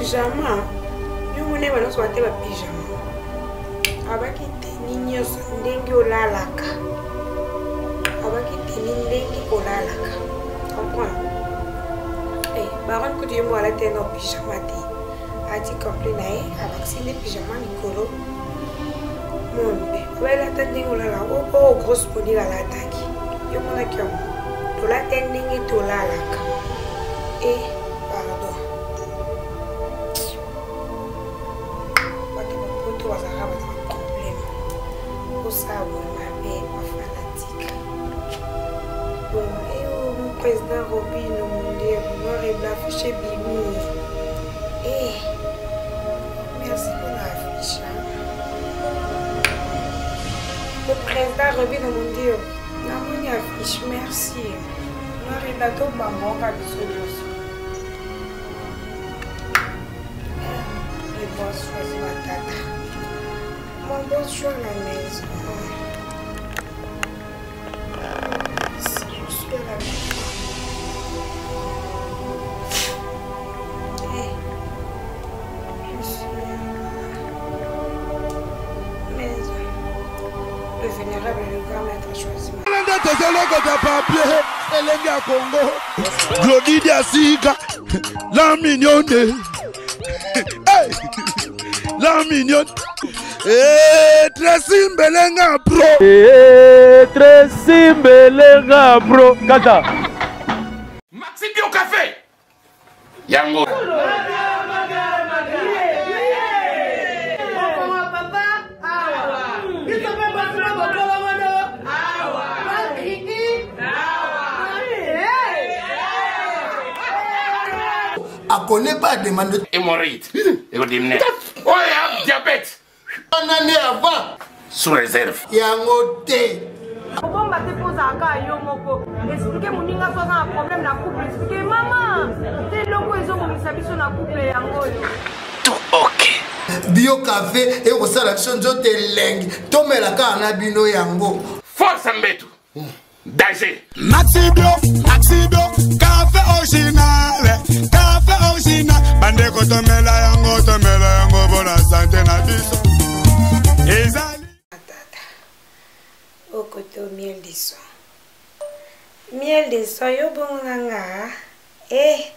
Pyjama yo mona ba nyonso bate ba pyjama abaki teni nyonso ndenge olalaka abaki teni ndenge olalaka comprendre eh, baron kutu ye moko alati na pyjama te ati complet na ye abakisi nde pyjama likolo monde abalata ndenge olala oyo grosse modile alataki yo monaki yango tolata ndenge tolalaka e eh, pardon bato bapoto bazalaka bato ba problème kosala boye mabe bafanatike bon eyo eh, mon président robino mondebo noir et blanc affiche bimi e merci mpona affiche le président robino mondebo namoni affiche merci noir et blanc tobamboka biso nyonso Le boss choisit ma tata. Mon boss joue à la maison. Je suis à la maison. Eh, je suis à la maison. Le vénérable le grand maître choisi ma nde tozolokota papie elenge ya kongo glodi diasika la mignonne hey! la mignonne hey, Tracy Mbelenga pro hey, Tracy Mbelenga pro kaka Maxi Bio Café yango akone pas demande hémorroïde ekodimine oyo diabète wana nde avant sous réserve yango te kobomba te mpo ozalaka yo moko explike moninga so aza na problème na couple explike mama te eloko ezobongisa biso na couple yango oyo tout ok bio cafe ekosala biso nzoto elengi tomela kaka na bino yango force mbetu danger maxi bio maxi bio cafe original cafe original bandeko tomela yango tomela yango mpona sante na biso ezali tata okoto miel de son miel de son yo bongo na nga eh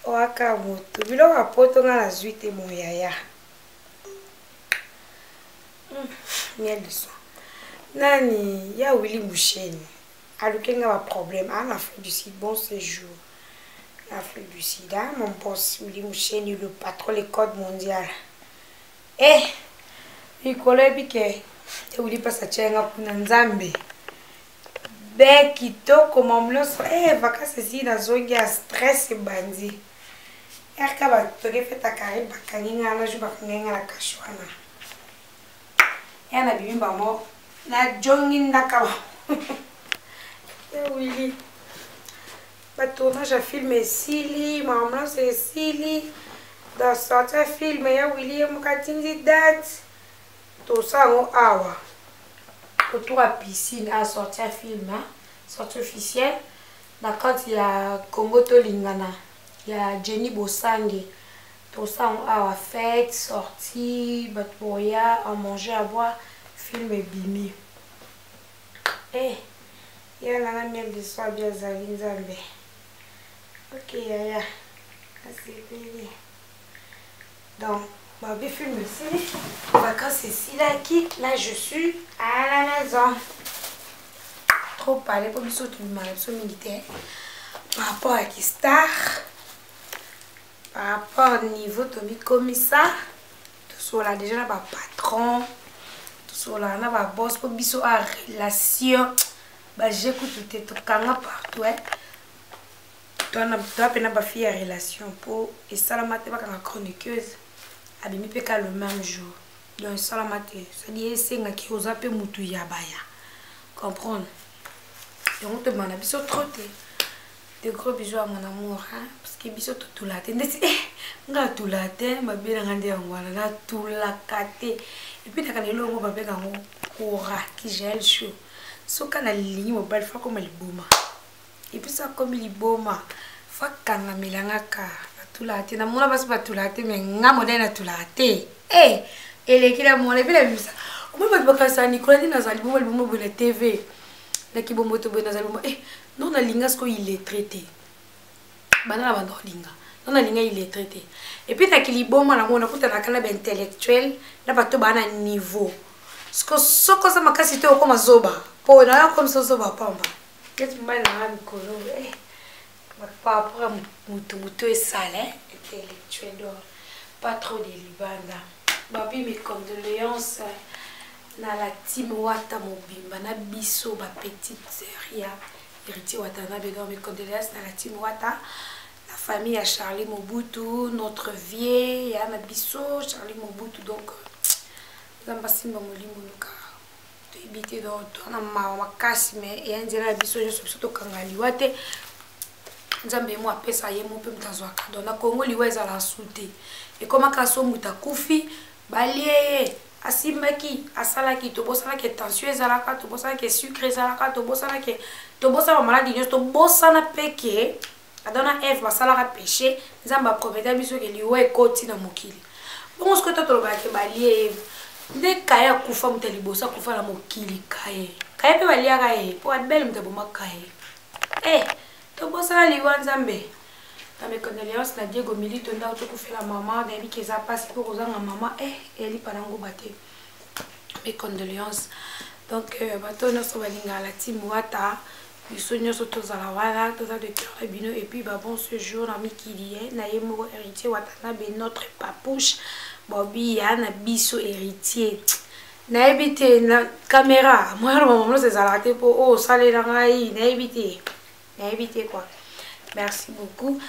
oaka motu biloko ya poto nga nazwi te moyaya hmm, miel de son nani ya willi musheni aluki nga baproblème en afrique du sud bon séjour en afrique du sud hein, mon boss willi musheni le patron le code mondial eh likolo yebi ke ewuli mpasi atya nga kuna nzambe be kitoko mamu nyonso e eh, vakansi esili nazongi ya stress ebandi rk batoke feta karine bakangi nga na jour bakangi nga na kashe wana ya na bimi bango najongi ndaka ba ewili batournage ya filme esili makambo nyonso esili dans sorti ya filme ya wili ye moko atindi date tosala yango awa autour ya piscine a sorti ya filme sorti officielle na kati ya congo tolingana ya jenny bosange tosala yango awa fête sortie bato boya a manger à boire film ebimi eh ya nanga miel de soir bi azali nzambe ok yaya nasepeli donc babi film esili vacances esilaki là je suis à la maison trop parler mpo biso tobimaka biso mingi te par rapport ya kistar par rapport niveau tomikomisa tosololaka déjà na bapatron tosololaka na baboss mpo biso a relation baje kutu te tokanga partout eh. toa mpena bafille ya relation mpo esalama te bakanga chroniqueuse abimi mpe ka le même jour donc esalama te cestadire esengaki oza mpe motu ya baya comprendre yango tobima na biso trop te de gros bisous à mon amour hein? parce que biso totula te ndeti eh, nga atula te mabe na nga nde yango wana natulaka te epuis naka na elongo babenga yango kora kijael show soki nalingi mobali fa akoma liboma epuis so akomi liboma fa akangamela nga ka. Natulaka te, namona basi batulaka te, mais nga modèle natulaka te. Eh, eleki na mona epi nabimisa. Omoni bato bakanisaka Nicolas nde nazala liboma liboma boye na TV. Na kibomboto boye nazala liboma. Eh, non nalinga sikoyo illettré te. Banda na banda olinga. Non nalinga illettré te. Et puis na kiliboma na mona kutanaka na ba intellectuel na bato ba na niveau. Siko soko za makasi te okoma zoba. Po na yo komisa zoba pamba. Neti mobali na nga mikolo eh par rapport à mutu mutu esala eh, intellectuel donc pas trop de libanda. Babi mes condoléances na la team Wata mobimba na biso ba petite sœur ya Héritier Watanabe donc mes condoléances na la team Wata la famille ya Charlie Mobutu notre vieux ya na biso Charlie Mobutu donc Nzambe asimba molimo luka toyebi te donc toza na mawa makasi mais eya nzela ya biso nyonso biso tokanga liwa te nzambe ye mo apesa ye mo mpe moto azwaka donc na kongo liwa ezala su te ekomaka so moto akufi balie ye asimbaki asalaki tobosanaki tension ezalaka tobosanaki sucre ezalaka tobosanaki tobosana bamaladi nyonso tobosana mpe ke Adam na Eve basalaka péché, Nzambe aprometa biso ke liwa ekoti na mokili. Bongo sikoyo to tolobaka ke balie ye. Nde Kaye akufa moto ya liboso akufa na mokili Kaye. Kaye mpe baliaka ye mpo Abel moto aboma Kaye. Eh, tobosana liwa Nzambe. Na mes condoléances na Diego Milito ndako tokufela mama, nayebi ke eza mpasi mpo kozanga mama eh elipa na nguba te. Mes condoléances. Donc euh, bato nyonso balingaka la team Wata biso nyonso tozala wana toza de cœur na bino et puis ba bon séjour na mikili ye na ye moko héritier watanabe notre papouche bobi ya na biso héritier nayebi te na caméra mwana mama nyonso ezalaka te mpo oyo osalela ngai nayebi te nayebi te quoi merci beaucoup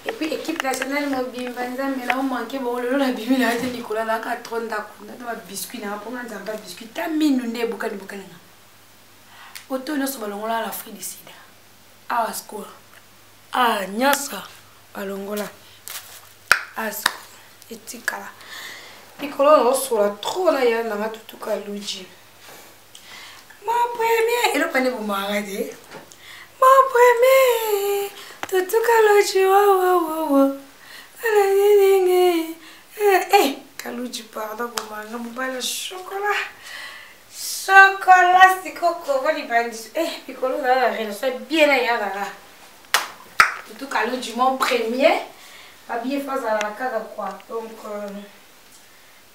et puis équipe nationale mobimba nzambe na omanke bongo lelo nabimi na yo te likolo naka tro ndako nata babiscuit nanga mpo nga nzambe ya biscuit ta minu nde ebukani bukani nga oto nyonso balongola na afrique du sud awa sikoyo ah nyonso balongola awa sikoyo etikala likolo naosola trop na ya nanga tutuka luji ma premier eloko nde bomaka te ma premier tutuka luji wawawawa eh kaluji pardon bomanga mobali ya chocolat Chocolat siko koko libandi eh mikolo na la relation bien na ya kaka tout kalu du mon premier babie fa azala kaka quoi donc euh,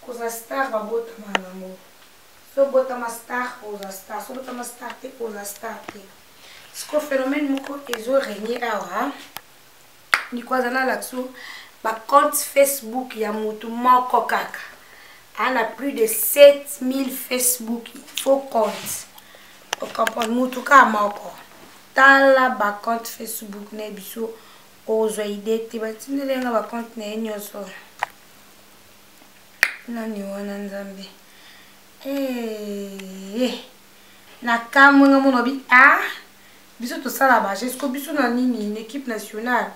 koza star babotama nango so botama star oza star so botama star te oza star te siko phénomène moko ezo régner awa Niko aza na lakso ba compte Facebook ya mutu moko kaka ana plus de 7000 Facebook faux compte ocomprendre mutu kaka moko tala ba compte Facebook na biso ozwa ide te batindeli nga ba compte na ye nyonso nani wana nzambe hey, eh, nakamwe nga mona bi ah biso tosala ba gesco biso na nini na équipe nationale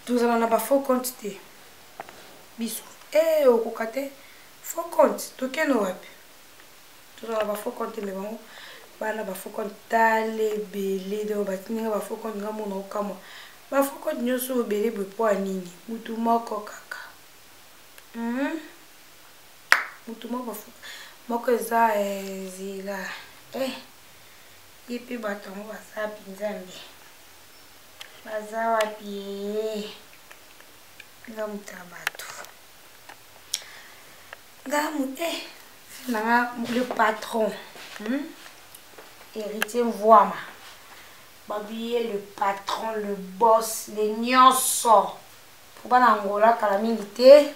tozala na ba faux compte te biso e okoka te faux compte tokende wapi tozala ba faux compte me bango bana ba faux compte tala ebele donc batindi nga ba faux compte nga mona okamwa ba faux compte nyonso ebele boye mpo ya nini mutu moko kaka hmm? mutu moko moko eza eh, zela eh. Ye mpe bato yango baza wapi nzambe baza wapi ye nga moto ya bato nga eh, nanga le patron hmm? héritier mvuama babi ye le patron le boss le nyonso mpo bana angola kala mingi te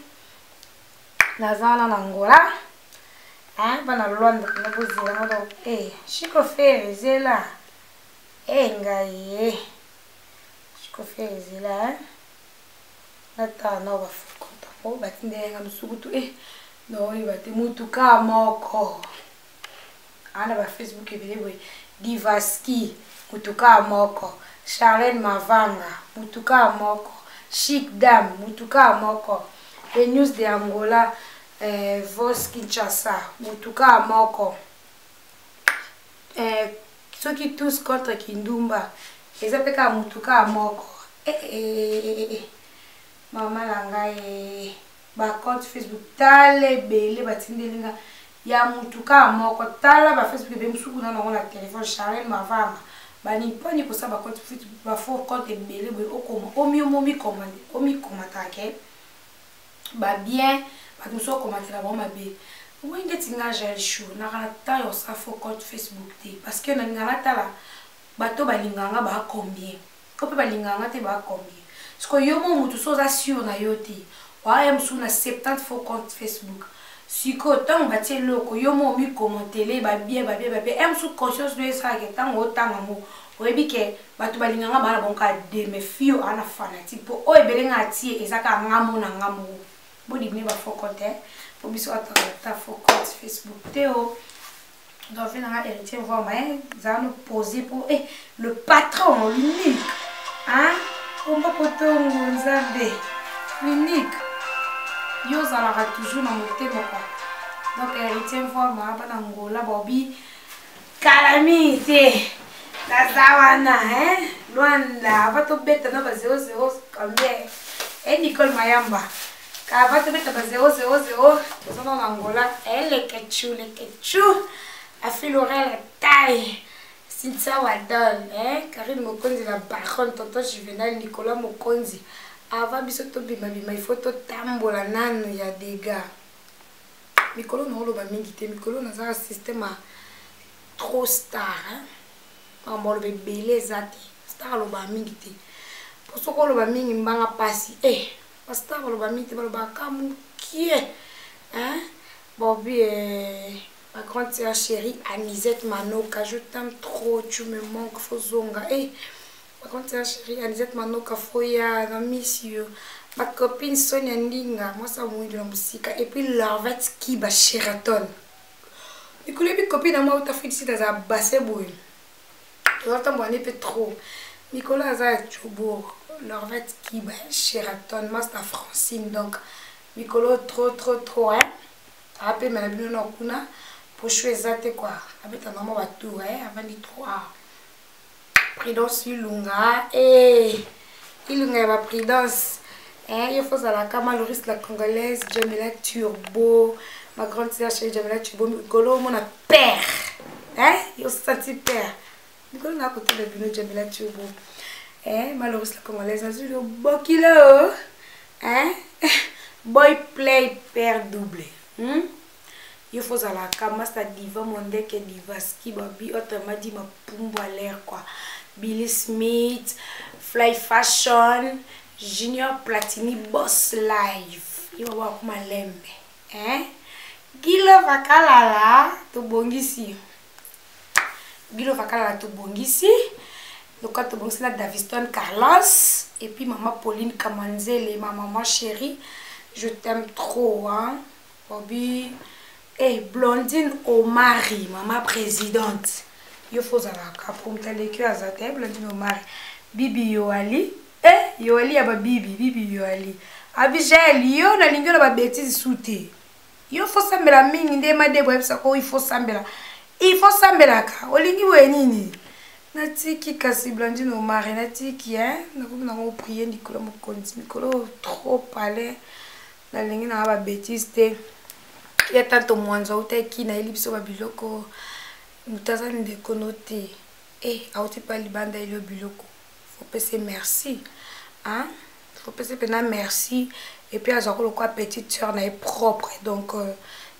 naza wana na angola hein bana Luanda na bozela ngo donc eh Chico Ferre zela eh ngai eh Chico Ferre zela hein natala nao bafukonta ngo batindeli nga mosusu kutu eh naoyeba te motuka moko ana ba facebook ebele boye divaski motuka moko charlene mavanga motuka moko chic dame motuka moko les news de angola eh, vos kinshasa motuka moko eh, soki tous contre kindumba eza mpe kaka motuka moko eh, eh, eh, eh, eh. Mama na ngai ba compte Facebook tala ebele batindeli nga ya mutu kaka moko tala ba Facebook ebele mosusu kuna nango na telefone Charlène Mavanga bani mponi kosala ba compte Facebook ba faux compte ebele boye okoma omi omikomataka ke ba bien bato mosusu okomatela bango mabe omoni ndeti nga Jael Show naka na temps ya kosala faux compte Facebook te parce que nalinga natala bato balingaka nga ba combien ko mpe balingaka nga te ba combien sikoyo yo mo motu so oza sur na yo te waya mosusu na 70 faux compte facebook sikoyo ntango batie eloko yo mo omikomentele babie babie babie e mosusu conscience no esalaka ntango otanga yango oyebi ke bato balinga nga bana bango kaka de mais fio aa na fanatique mpo oyo ebele nga atie eza kaka nga mo na nga moko bodibine ba faux compte mpo biso ataka ta faux compte facebook te o Donc, fait un héritier voir mais ça nous poser pour eh, le patron l'unique hein komba potongo nzambe l'unique yo ozalaka toujours na motema quoi donc héritier mvwama bana ngola bobi kala mingi te naza wana hein lwanda ava tobeta na ba 00 combien e nicole mayamba kava tobeta ba 000 toza na angola elekechu lekechu afilora la taille cynthia wadol eh? karine mokonzi la baronne tonton juvenal nicolas mokonzi avant biso tobimabima il faut totambola nanu ya dégâts mikolo naoloba mingi te mikolo nazaka système ya trop star hein? Makambo aloba ebele eza te star alobaka mingi te po soki oloba mingi mbanga mpasi e eh, bastar baloba mingi te balobaka mokie hein? Bobi eh, ma grande sœur chérie Anisette Manoka je t'aime trop tu me manques fozonga eh, ma grande sœur chérie Anisette Manoka foya na miss you ma copine Sonia Ndinga mwasi ya moyindo na mosika et puis Larvette Kiba Sheraton mikolo yebi copine na mwa uta Afrique du Sud aza basse boye tozatambola ne mpe trop mikolo aza ya Joburg Lorvette Kiba Sheraton Master Francine donc mikolo trop trop trop hein apemela bino na kuna posho eza te quoi abeta na mwa batour hein avandi trop awa Prudence Ilunga eh Ilunga ya ba Prudence eh yo fozalaka Maloris la congolaise Jamila Turbo ma grande sœur chérie Jamila Turbo mikolo omona père hein yo senti père mikolo na kotala bino Jamila Turbo eh Maloris la congolaise azuli bokilo hein boy play père double Yo faut ozalaka masta diva mondeke divaski babi autrement dit mapumbu à l'air quoi Billy Smith Fly Fashion Junior Platini Boss Live yo baba akoma lembe hein Gilo Vakalala tobongisi Gilo Vakalala tobongisi loka tobongisi na Daviston Carlos et puis maman Pauline Kamanzele ma maman chérie je t'aime trop hein Bobi eh Blondine Omari mama présidente yo fo ozalaka po moto aleki oyo aza te Blondine Omari Bibi Yoali eh Yoali ya babibi Bibi Yoali Abigel yo nalingi yo na babétise su te yo fo sambela mingi nde madebo ayebisaka oyo ifo sambela ifo sambelaka olingi boye nini natiki kasi Blandine Omari natiki hein nakomi nango prie likolo mokonzi mikolo trop palais Nalingi nanga ba bêtises te. Ya tanto mwanzo autaki nayeli biso ba biloko moto aza ndeko no te eh auti pa libanda elio biloko faut pese merci hein faut pese pena merci et puis azwaka lokola petite sœur na ye propre donc euh,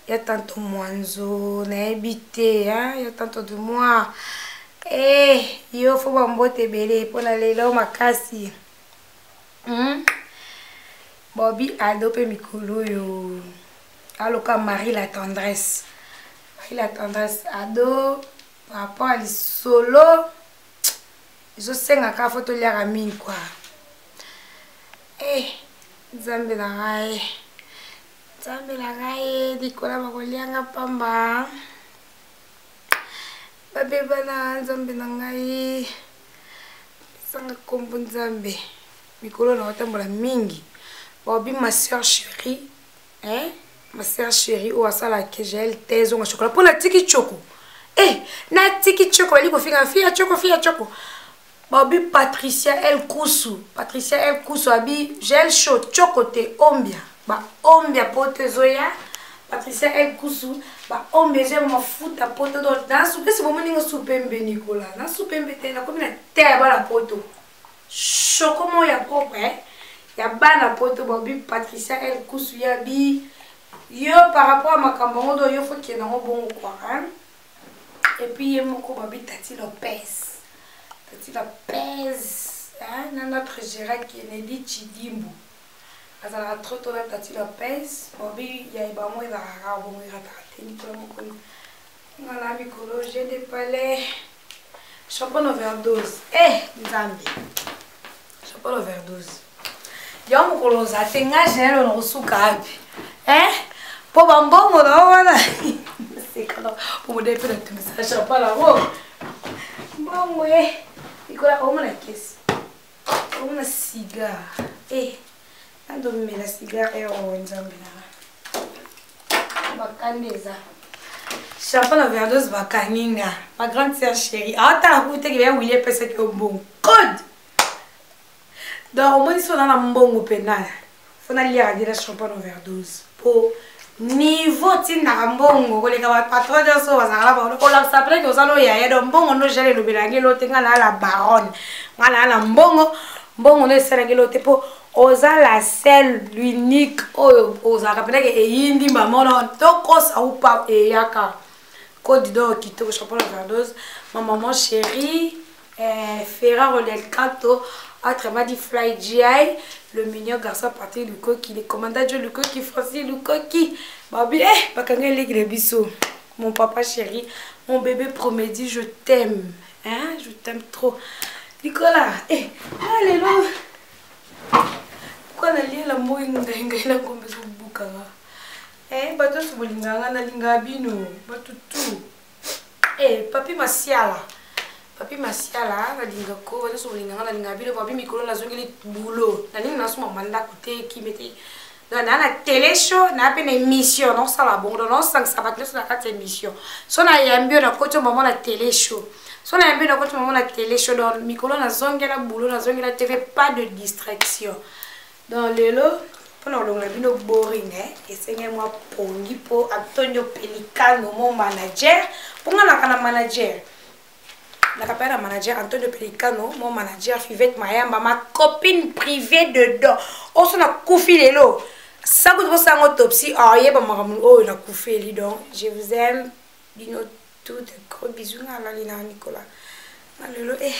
ya tanto mwanzo nayebi te hein ya tanto de moi eh yo fo bambote ebele mpo na lelo makasi Bobby Ado pe mikolo oyo aloka Marie la tendresse. Marie la tendresse Ado par rapport à lisolo ezosenga kaka fo toliaka mingi kua eh nzambe na ngai nzambe na ngai likola bakolianga pamba babebana nzambe na ngai pesanga nkombo nzambe mikolo na otambola mingi baobi ma sœur chérie hein ma sœur chérie oyo asalaka jael te ezonga chocolat mpo natiki choko eh natiki choko bali kofinga fia choko fia choko Babi Patricia El Kusu, Patricia El Kusu abi gel chaud choko te ombia, ba ombia poto ezoya. Patricia El Kusu ba ombia ezoya mafuta poto donc na soupe si bomoni ngo soupe mbe Nicolas, na soupe mbe te na komi na te ya bana poto. Choco mo ya propre eh? Ya bana poto babi Patricia El Kusu ya bi yo par rapport à makambo yango donc yo faut kende yango bongo quoi hein? Et puis ye moko babi Tati Lopez. Tati Lopez hein? Na notre Gérard Kennedy Chidimbu. Azalaka trop tôt na Tati Lopez. Babi ya bango ezalaka kaka bongo erataka te Nicolas Mokoni. Nga na mikolo j'ai des palais. Champagne overdose. Eh Nzambe. Champagne overdose. Yo mokolo oza te nga Jael na kosuka wapi? Eh? Po ba mbongo na wana. Seka po modèle pe na tumisa champagne yango. Mbongo eh. Ikola omona kesi. Omona cigare. Eh. Nando mela cigare eh oh Nzambe na. Bakandi eza. Champagne overdose bakangi nga. Ma grande sœur chérie. Atala kutu te ke ya Willy epesaki yo mbongo. Code. Donc omoni so na na mbongo pena. Faut naliaka dila champagne overdose. Po niveau tindaka mbongo koleka ba patron nyonso bazalaka na bango olakisa mpe ke oza no yaya donc mbongo no jale elobelaka elo te ngai naa la baronne ngai naa na mbongo mbongo no esalaki elo te mpo oza la seule l'unique oyo ozalaka mpenza ke eyindi mama tokosa upa eyaka code d'or kitoko champagne overdose ma maman chérie eh, Ferraro del Canto autrement dit Fly GI le mignon garçon Patrick Lukoki le commandant Joe Lukoki Francis Lukoki babi eh bakanga eleki na biso mon papa chéri mon bébé promédi je t'aime hein je t'aime trop Nicolas eh ah, lelo pourquoi naliela moi ngai ngai na ngombe ezobukanga eh bato nyonso bolingaka ngai nalingaka bino bato tout eh papi masiala papi masiala nalinga ko bato nyonso bolingaka nalingaka bino papi mikolo nazongeli boulot nalingi nasomama ndako te kime te donc naa na tele show naa mpe na émission naosala bongo donc naosangisa bato nyonso na kati ya émission so nayambi yo nakoti yo mama na tele show so nayambi yo nakoti mama na tele show donc mikolo nazongela boulot nazongela tv pas de distraction donc lelo mpona kolongola bino boring eh, esengeli mwa pongi mpo Antonio Pelicano mo manager mpo nga naka na manager nakapela na manager Antonio Pelicano mon manager Fivette Mayamba ma copine privée dedans oso nakufi lelo sakuti bosala ngo autopsie oyeba makambo oyo nakufeli donc je vous aime bino tout gros bisous nga alali na Nicolas nga lelo eh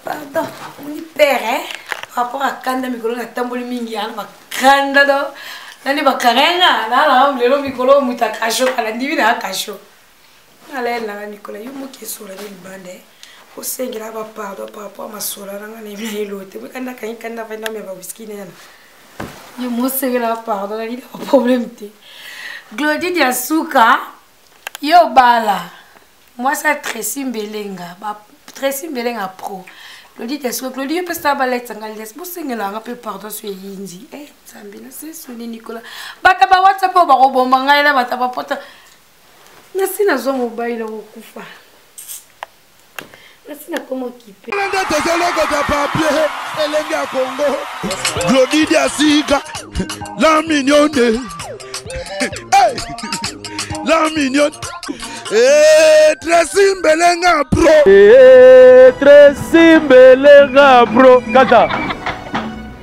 pardon moni père eh par rapport à kanda mikolo natamboli mingi yana bakanda do nani bakarenga nalaa lelo mikolo moto akasho alandi bino akasho nalayelaka Nicolas yo moki esola nde libanda eh osengela ba pardon par rapport à masola na nga nayebi na yelo te kanda kangi kanda fanda me ba whisky na yana yo mosengela pardon nali na ba problème te Glodie Diasuka yo bala mwasi ya Tracy Mbelenga ba Tracy Mbelenga pro Glodie Diasuka Glodie yo pesa baletisa nga lies bosengela nga mpe pardon so eyindi eh Nzambe nasesoni Nicolas bata ba WhatsApp oyo bakoboma ngai na bata bapota nasi nazwa mobali na kokufa nasi nakoma okipe nde tozolokota papier elenge ya kongo glodi diasika la mignonne hey! la mignonne hey, Tracy Mbelenga pro hey, Tracy Mbelenga pro kata.